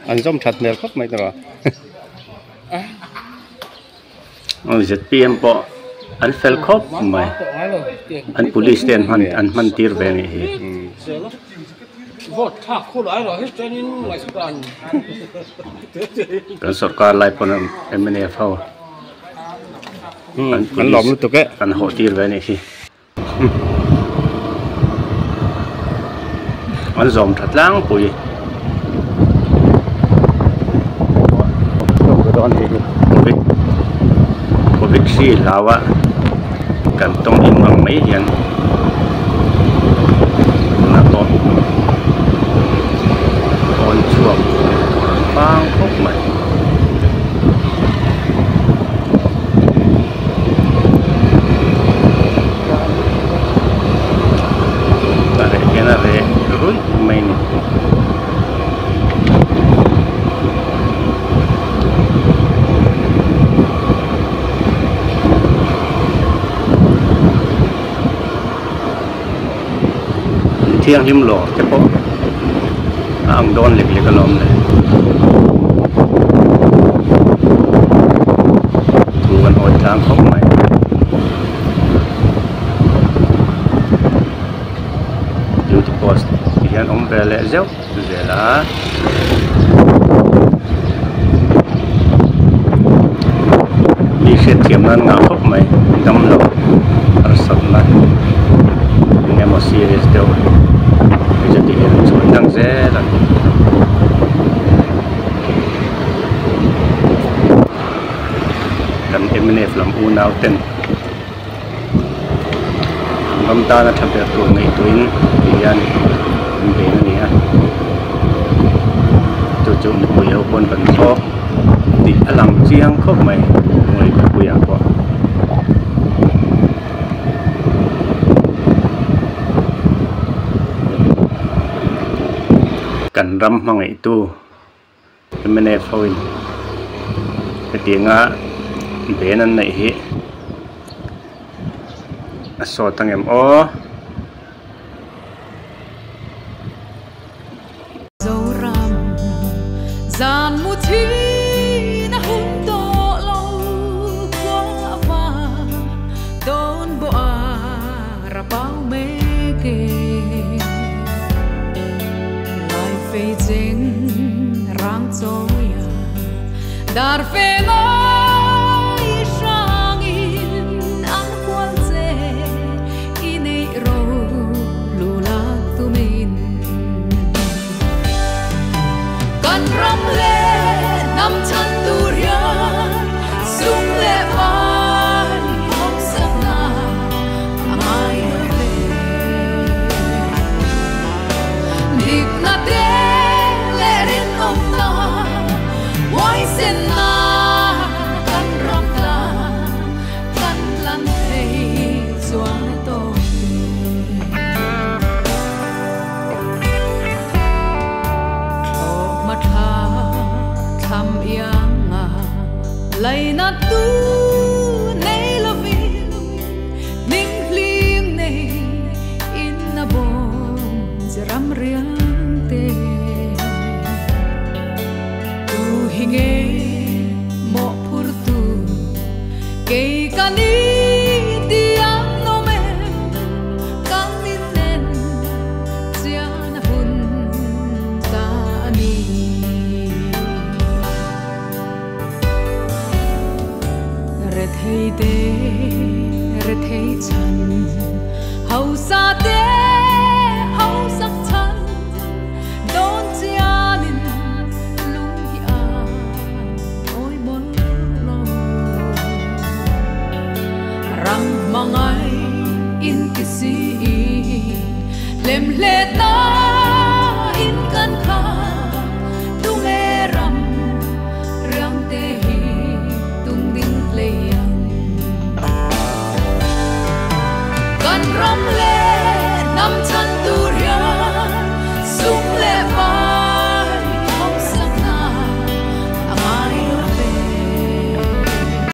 An zawm that hmel khawp mai tawh a zpm pawh an fel khawp mai an police te an hman an hman tir ve anih hi. Kan sorkar lai pawn mnf ho an police an hawh tir ve anih hi. An zawm tha tlangpui covid covid hri hlau a kan tawng in ang mai hian tunah pawh pawn chhuak tur an vang khawp mai. A reh hian a reh ruih mai a ni. Thianghlim lawr te pawh a ang dawn lek lek alawm le. Thu kan awi tlang khawp mai. Duty post ti hian awm ve leh zeuh zel a. Mi hriatthiam nan ngah khawp mai damlo harsatna eng emaw serious deuh hei chu ti hian an chhuah tlang zel a. Kan mnf lam unau ten ram tana tha ber tur ngaihtuahin ti hian an beng a ni a chu chu mipui ho pawn kan thlawk tih a lang chiang khawp mai lunglei khawpuiah pawh. Kan ram hmangaihtu mnf ho in hetianga ben an neih hi a sawt angem aw. Zoram zan mu thin a hun tawh lo khua a var dawn bawh a ra pau mek e. Lai fei cheng rang chawi a dar fe ngai hrangin an kual che i neih ro lu lak tumin. Kan ram leh hnam chhan tur hian sum leh pai hawmsakna a ngai lo ve. Dikna te leh rinawmna huaisenna kan ram tan kan lan thei chuan a tawk e. Thlawhhma thla thlam ianga laina tu nei lovin hming hling nei in a bawm che ram riang te. Tu hi nge mawhphur tu kei ka ni tiang nawm em kan in en chian a hun ta a ni. Rethei te rethei chhan hausa te hausak chhan dawn chianin lung hi a awi mawlh lo. Ram hmangai in ti si lem hle.